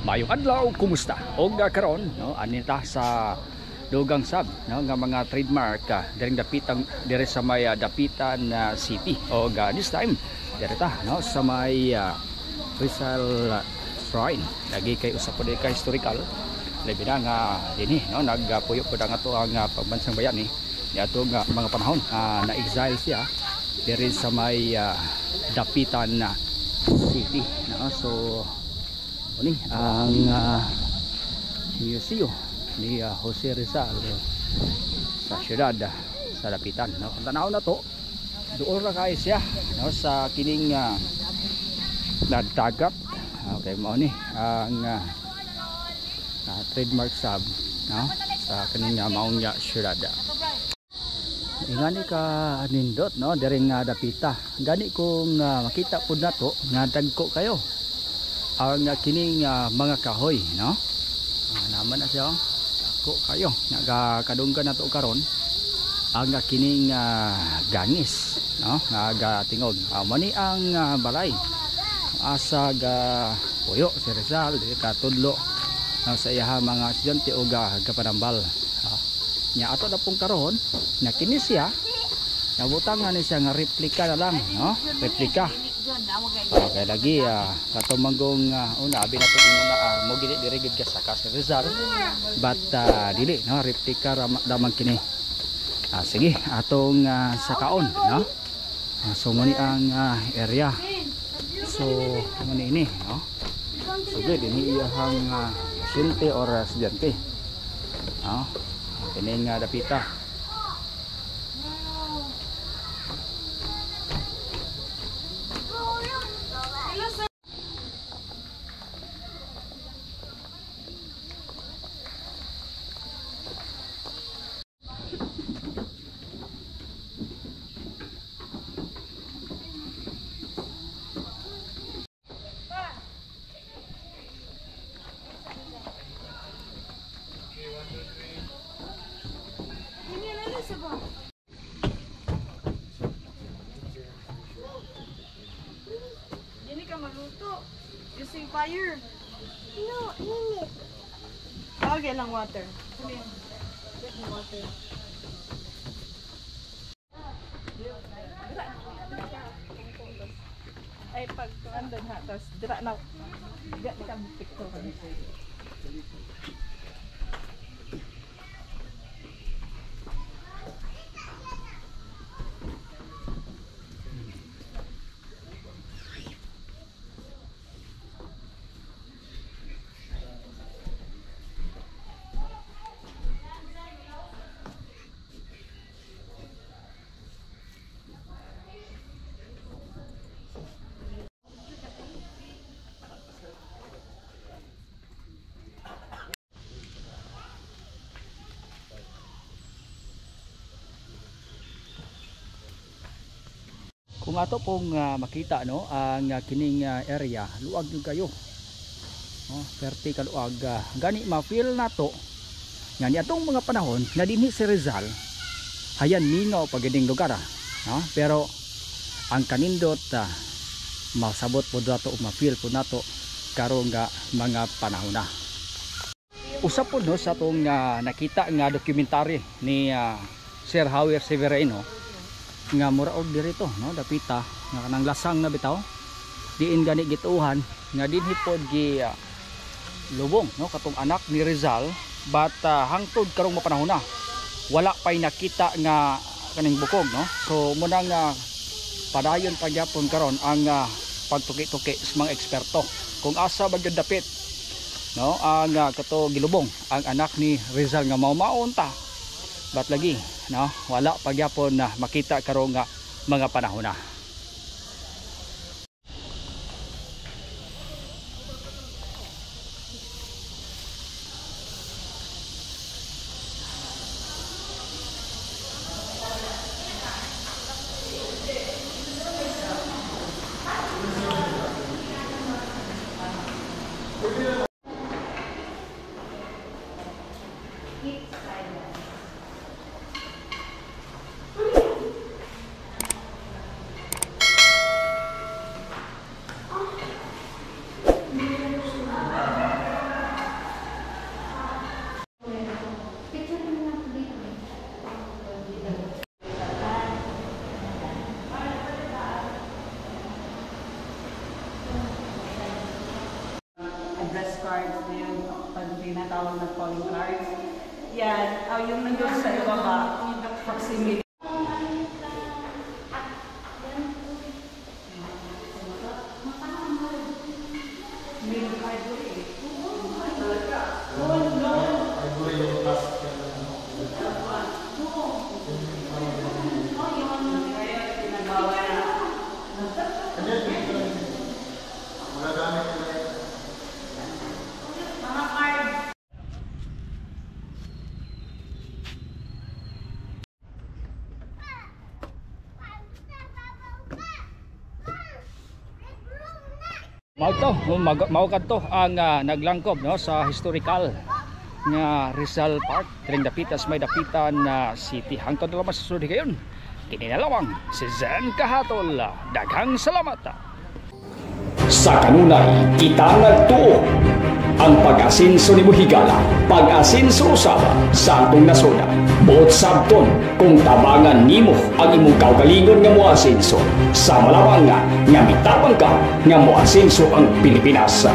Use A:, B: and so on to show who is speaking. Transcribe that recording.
A: Maayong adlaw, kumusta? Og karon, no, anita sa Dugang Sab, no, nga mga trademark diring dapitang dire sa may Dapitan City. Og this time dire ta, no, sa may Rizal Shrine. Lagi kay usa pud ka historical labi na nga dinhi, no, nagpuyo pud ang ato ang pambansang bayani niadto nga mga panahon na-exile siya diri sa may Dapitan City, no. So ni ang museo ni Jose Rizal sa syudad sa Dapitan, no. Kung tanaw na to, doon ra kay siya, no, sa kining nagdagat. Okay, mao ni ang trademark sab, no, sa kining maong syudad. Ingani ka nindot, no, diri nga dapita. Gani kung makita pud nato nga dagko kayo ang kining mga kahoy, no. Naman na siya, dagko kayo. Nagakadunggan nato karon ang kining gangis, no, nagatingog. Mao ni ang balay asa ga puyo si Rizal diri katudlo, no, sa iyaha mga estudyante o gapanambal. Nya ato na pong karon na kini siya nabutang na ni siya nga replika na lang, no, replika. Okay lagi katong manggong una abi na to una mo gini diri gid ka sa si Rizal, but dili, no, replika lamang kini. Sige, atong sakaon, no. So mo ni ang area. So mo ni ini, no. So dinhi iyahang pasyente or estudyante, no. Kini nga dapita.
B: Dili ka maluto. Using fire.
C: No, init.
B: Okay lang water. Come here. Get me water. Ay, pag andun ha, tapos dira na. Dira ka picture.
A: Kung ato pong makita, no, ang kining area, luag yung kayo, no, vertical luag. Gani ma-feel nato nga niadtong mga panahon nga dinhi si Rizal hayan mingaw pag ining lugar, no? Pero ang kanindot masabot po nato, ma-feel po nato karon nga mga panahon na. Usap po, no, sa atong nakita nga dokumentary ni Sir Javier Severino nga mura og diri to, no, dapita nga kanang lasang na bitaw diin gani gituohan nga dinhi pod gi lubong, no, katong anak ni Rizal, but hangtod karong mapanahon na wala pay nakita nga kaning bukog, no. So muna nga padayon pagyapon karon ang pagtuki-tuki sa mga eksperto kung asa ba gyud dapit, no, ang kato gilubong ang anak ni Rizal nga mao-maon ta, but lagi, no, wala pagyapon na makita karon nga mga panahon na.
B: Address cards na yun, pag tinatawag na calling cards. Yan, oh, yung nandun sa ibaba, facsimile.
A: Mao to, mao kadto ang naglangkob, no, sa historical nga Rizal Park diring dapita sa may Dapitan na City. Hangtod na lamang sa sunod higayon. Kini na lamang si Zen Kahatol. Daghang salamat. Sa kanunay, kita nagtuo ang pag-asinso ni Buhigala, pag-asinso usaba sa atong nasod. Buot sabton kung tabangan nimo ang imong kaugalingon nga moasinso. Sa malawang nga, nga mitabang ka nga moasinso ang Pilipinas.